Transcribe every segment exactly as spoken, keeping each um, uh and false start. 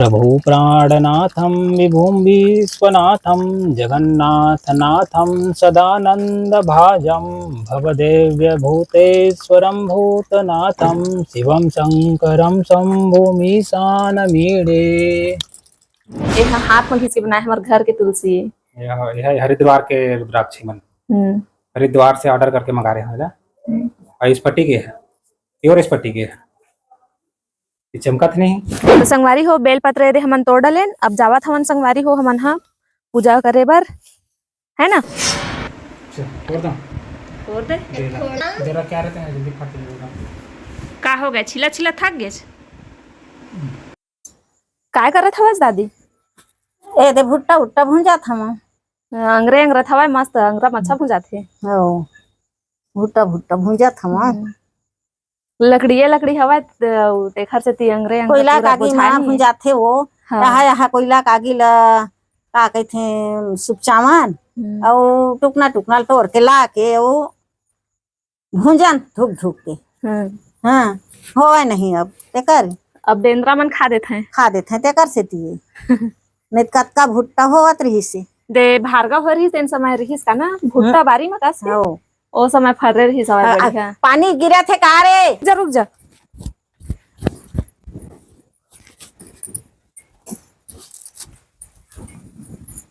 प्रभु प्राणनाथं विभुं विश्वनाथं जगन्नाथनाथं सदानन्दभाजं भवदेव्यभूतेश्वरं भूतनाथं शिवं शंकरं शंभुमीशानमीडे। ये ह हाथ म घिस के बनाए हमर घर के तुलसी। ये ह, ये ह हरिद्वार के रुद्राक्षी मन। हम्म। हरिद्वार से order करके मंगा रहे हैं ना। हम्म। और स्फटिक ये है, pure स्फटिक ये है। ये चमकत नहीं। तो संगवारी हो, बेलपत्र ये दे हमन तोड़ डलेन। अब जावत हमन संगवारी हो, हमन ह पूजा करे बर, है ना? चल, तोड़ दो। तोड़ दे। जरा, जरा क्या रहते हैं, जल्दी फट जाएगा। का हो गया? छिला छिला थक गए? काय करत हवस दादी? ए दे भुट्टा उट्टा भुंजात हवं। अंगरे अंगरत हवय, मस्त अंगरा म अच्छा भुंजाथे। हो, भुट्टा भुट्टा भुंजात हवं। हम्म। लकड़िए लकड़ी हवय, त-, तेखर सेती अंगरे अंगरा कोइला पूरा कागी बोझाय मा नहीं हे। भुंजाथे वो। हाँ। यहाँ, यहाँ कोइला कागी ला का कहिथे सुपचावन, हम्म। अउ टुकना टुकना ल तोड़ के ला के वो भूंजन धुक धुक के। हम्म। हाँ, होवय नहीं अब, तेकर अब बेंदरा मन खा देथे। खा देथे, तेकर सेती ये। नहीं त कतका भुट्टा होवत रहिस हे। दे भार्गव हो रहिस, तेन समय रहिस का ना, भुट्टा हम्म। बारी म कस के। हो। ओ समय फर्रे रहिस हवय आ, आ, बढ़िया। पानी गिरत हे का रे? रुक जा, रुक जा।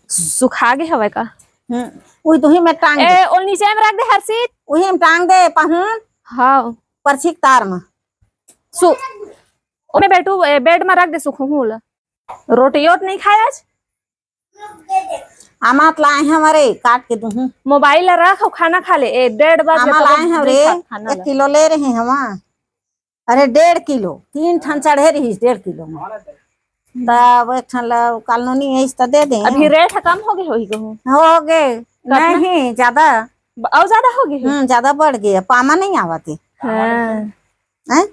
सुखा गे हवय का? हम्म, उही तुही में टांग दे। ए, ओल नीचे में रख दे हर्षित। उही में टांग दे, पाहुन। हाँ। परछी के तार में। सु-, ओमे बैठू, ए, bed में रख दे, सुखहूँ ओला। रोटी ओट नहीं खाए आज? आमात लाए हैं हमारे, काट के दूहूँ। मोबाइल ला रख अउ खाना खा ले। ए, डेढ़ बज आमा गए, लाए हैं तब रे, खा-, खाना एक ला। किलो ले रहे हैं वहाँ। अरे, डेढ़ किलो, तीन ठन चढ़े रहिस, डेढ़ किलो में। तब एक ठन ला काल नोनी आइस त दे दे। अभी रेट ह कम हो गए होही कहूँ। हो गए। कतना? नहीं, ज्यादा। ब-, अउ ज्यादा हो गए हे? हम्म, ज्यादा बढ़ गए, पामा नहीं आवत हे। हाँ। हैं?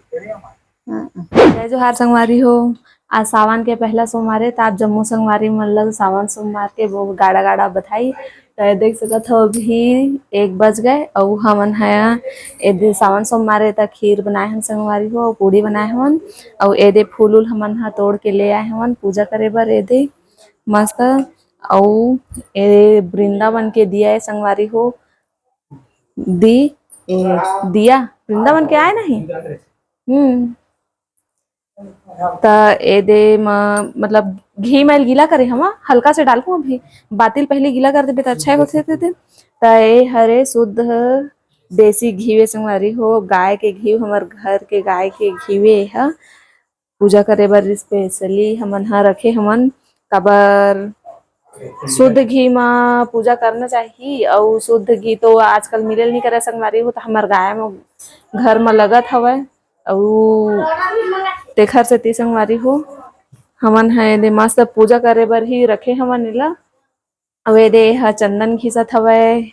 हाँ। जय जोहार संगवारी हो, आज सावन के पहला सोमवार हे, त आप जम्मो संगवारी मन ल सावन सोमवार के वो गाड़ा गाड़ा बधाई। त देख सकत हो, अभी एक बज गए, अउ हमन ह ए दे सावन सोमवार हे, त खीर बनाए हन संगवारी हो, अउ पूड़ी बनाए हवन, अउ ए दे फूल उल हमन ह तोड़ के ले आए हवन पूजा करे बर। ए दे मस्त, अउ ए वृंदावन के दिया हे संगवारी हो, दी, ए, दिया वृंदावन के आए नहीं। हम्म। त ए दे म, मतलब, घी म गीला करे हवा, हल्का से डालहूँ अभी। बातिल पहले गीला कर देबे त अच्छा होथे, ते, ते। त ए हरे शुद्ध देसी घीवे संगवारी हो, गाय के घीव, हमर घर के गाय के घीवे ह। पूजा करे बर specially हमन ह रखे हवन, काबर शुद्ध घी म पूजा करना चाही, अउ शुद्ध घी तो आजकल मिले ल नइ करे संगवारी हो, त हमर गाय म घर म लगत हवय, अउ तेखर सेती संगवारी हो, हमन ह एदे मस्त पूजा करे बर ही रखे हवन एला। अउ ए दे एहा चंदन घिसत हवय।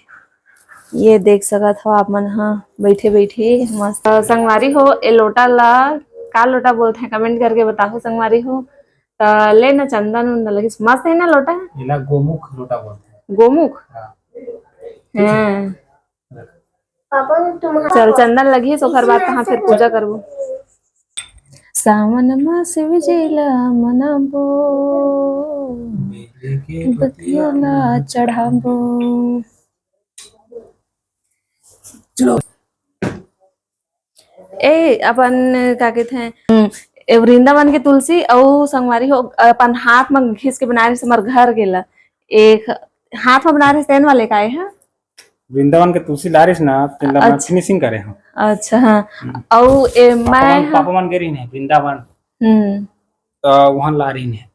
ये देख सकत हव आप मन ह बइठे बइठे मस्त। संगवारी हो, ए लोटा ला का लोटा बोलथे, comment करके बताहू संगवारी हो। त ले ना चंदन उंदन लगिस, मस्त हे ना लोटा? एला गोमुख लोटा बोलथे। गोमुख? हाँ। हाँ। चल, चंदन लगिस, ओकर बाद तहाँ फिर पूजा करबो। सावन मा शिव जी ला मनाबो, बेल के पतिया ला चढ़ाबो। चलो। ए, अपन का कहते हैं, हम्म, ए, वृंदावन के तुलसी अउ संगवारी हो, अपन हाथ मा घिस के बनाए रहिस, हमर घर गेला। एक हाथ मा बनाए रहिस, तेन वाले का ए हा? वृंदावन के तुलसी लारिस ना, तेन ला मैं अच्छा। Finishing करे हूँ। अच्छा, हाँ। हम्म। अउ ए, पापा मैं मन, हा पापा मन गे रहिन हे वृंदावन। हम्म। त उहाँ ला रहिन हे।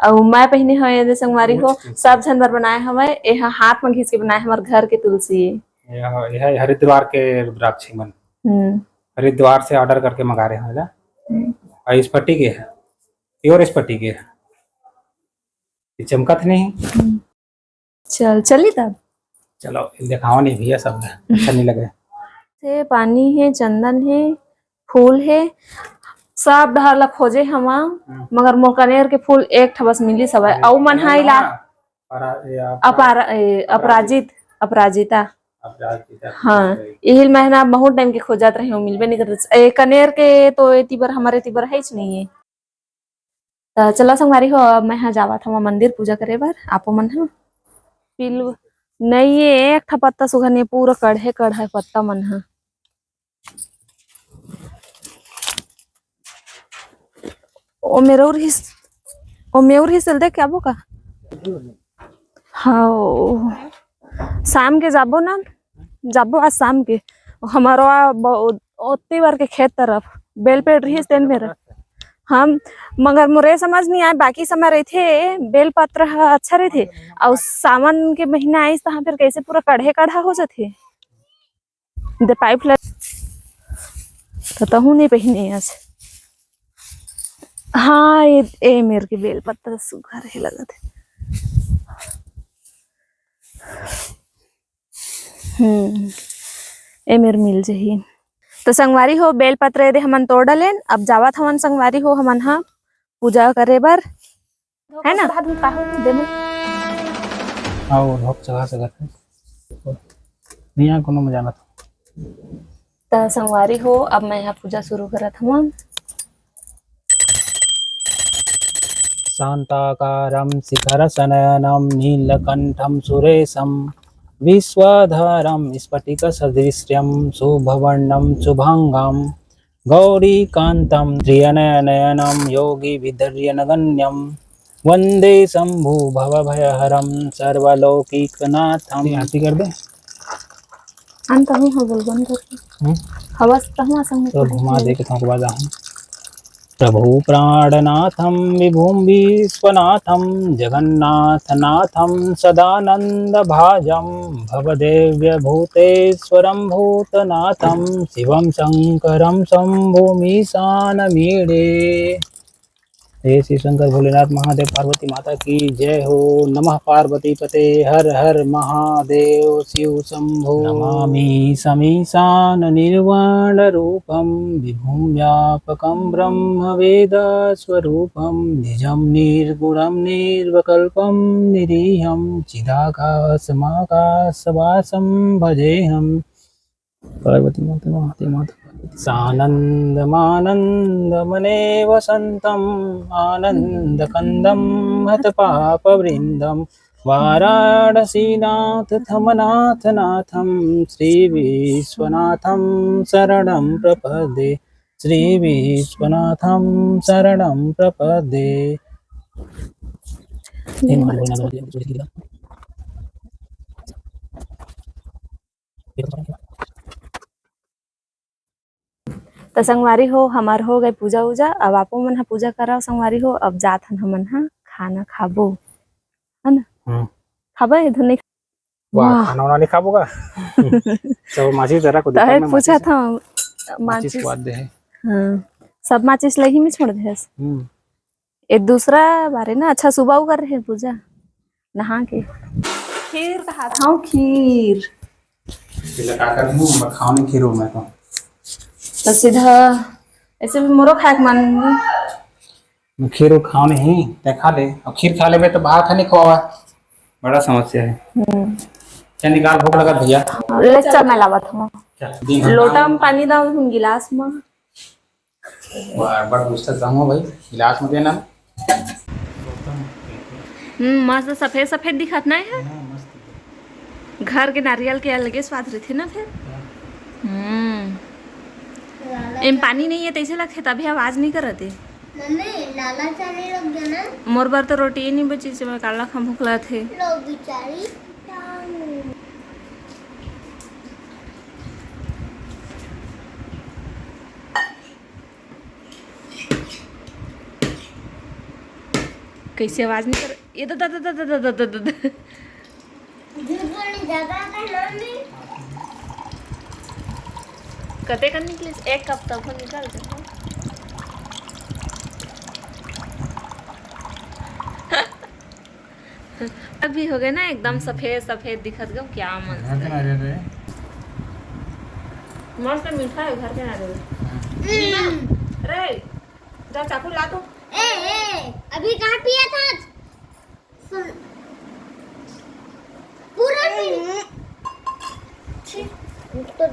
अउ मैं पहिने हवं, एदे संगवारी हो, बहुत अच्छा। सब झन बर बनाए हवय। एहा हाथ म घिस के बनाए हमर घर के तुलसी ए। एहा, एहा हरिद्वार के रुद्राक्षी मन। हम्म। हरिद्वार से order करके मंगा रहे हवं एला। हम्म। अउ स्फटिक ए हे, pure स्फटिक ए हे। ये चमकत नहीं। हम्म। चल, चली तब। चलो, देखाओ नहीं भैया, सब अच्छा नहीं लगे। से पानी हे, चंदन हे, फूल हे, सब डहर ला खोजे हवा, हम्म। मगर मोर कनेर के फूल एक ठा बस मिलिस हवय। अरे, अउ मन हा इला अपरा-, ए, अपरा-, अपार-, ए, अपराजित, अपराजिता। अपराजिता। हाँ, इहिल मैं ना बहुत time के खोजत रहे हूँ, मिलबे नहीं करत। ए, कनेर के तो एती बर, हमर एती बर हेच नहीं हे। त चला संगवारी हो, अब मैं हा जावत हवं मंदिर पूजा करे बर। आपो मन हा पिल नहीं, ये एक ठा पत्ता सुघर नहीं, पूरा कढ़े कढ़े पत्ता मन हा। ओ मेर और हिस, ओ मेर और हिसल दे क्या बोका? हाँ, शाम के जाबो ना, जाबो आज शाम के। हमारो आ ब-, ओत्ती बार के खेत तरफ बेल पेड़ रहिस तेन मेर। हम, मगर मोरे समझ नहीं आए, बाकी समय रहिथे, बेल पत्र ह अच्छा रहिथे, अउ सावन के महीना आइस तहाँ फिर कैसे पूरा कढ़े कढ़ा हो जाथे। दे पाइप ल तो तहूँ नहीं पहिने आज। हाँ, ये, ए मेर के बेल पत्ता सुघर हे लगत हे। हम्म, ए मेर मिल जही। तो संगवारी हो, बेल पत्र एदे हमन तोड़ डलेन। अब जावत हवन संगवारी हो, हमन हा पूजा करे बर, है ना? प्रसाद उसाद दे मन। हाँ, वो भोग चढ़ा सकत है। नहीं, यहाँ कोनो में जाना था। त संगवारी हो, अब मैं यहाँ पूजा शुरू करत हूँ। शांताकारं शिखरसनयनं नीलकंठं सुरेशं विश्वाधारं स्फटिकसदृश्यं शुभवर्णं शुभांगं गौरीकान्तं त्रिनयनं योगिभिर्नगण्यं वन्दे शंभु भवभयहरं सर्वलौकिकनाथं। ये आरती कर दे। अंत हूँ हो बोल बंद कर। हम्म? हवस तहु असंग तो घुमा दे के तुमको बाजा हूँ। प्रभु प्राणनाथं विभुं विश्वनाथं जगन्नाथनाथं सदानन्दभाजं भवदेव्यभूतेश्वरं भूतनाथं शिवं शंकरं शंभुमीशानमीडे। हे शिव शंकर भोलेनाथ महादेव पार्वती माता की जय हो। नमः पार्वती पते हर हर महादेव शिव शंभो। नमामि समीशाननिर्वाणरूपं विभुं व्यापकं ब्रह्मवेदस्वरूपं निजं निर्गुणं निर्विकल्पं निरीहं चिदाकाशमाकाशवासं भजेऽहं। पार्वती माता, महादेव माता, पार्वती। सानन्दमानन्दमनेव सन्तम् आनन्दकन्दं हतपापवृन्दं वाराणसीनाथमनाथनाथं श्रीविश्वनाथं शरणं प्रपद्ये। श्रीविश्वनाथं शरणं प्रपद्ये। त संगवारी हो, हमर हो गए पूजा उजा। अब आपो मन ह पूजा करव संगवारी हो। अब जात हन हमन ह खाना खाबो, है ना? हम्म। खाबे धुन नहीं? वाह, वाह। खाना वाना नहीं खाबो का? सब माचिस जरा को तहे दिखा ना, पूछा माचिस। था, माचिस माचिस। स्वाद दे है। हाँ, सब माचिस लही में छोड़ दे हस। हम्म। ए दूसरा बारे ना, अच्छा सुबह कर रहे पूजा, नहा के। खीर कहा था, खीर। पहले का कर दूँ, मैं खाओ नहीं खीर मैं तो। तो सीधा ऐसे भी मोरो खाए के मन। मैं खीर खाओ नहीं, ते खा ले। अब खीर खा लेबे तो भात है नहीं खवावा, बड़ा समस्या है। हम्म। चल निकाल, भूख लगा भैया। ले चल, मैं लावत हूँ। चल, दिन भर लोटा काम। में पानी डाल, गिलास में। बार बार पूछता जाऊंगा भाई, गिलास में देना। हम्म, मस्त सफेद सफेद दिखत ना है। हाँ, मस्त। घर के नारियल के अलगे स्वाद रहिथे ना फिर। हाँ। हम्म। लाला एम चा- पानी नहीं है, तैसे लगथे, तभी आवाज नहीं करत है। मम्मी, लाला चाय नहीं रख देना। मोर बर तो रोटी ही नहीं बची, से मैं काला खा भूख लगथे। लो बेचारी। कैसे आवाज नहीं कर, ये द, द, द। झूठ बोलने ज्यादा आता है, मम्मी। कते कर निकले? एक कप तब हो निकल जाता। अभी हो गए ना एकदम सफेद सफेद दिखत गो, क्या मस्त घर के है। नारियल रे। मस्त मीठा है घर के नारियल। हम्म। रे, जा चाकू ला तो। ए, ए, अभी कहाँ पिया था आज? सुन, पूरा नहीं। छी, तो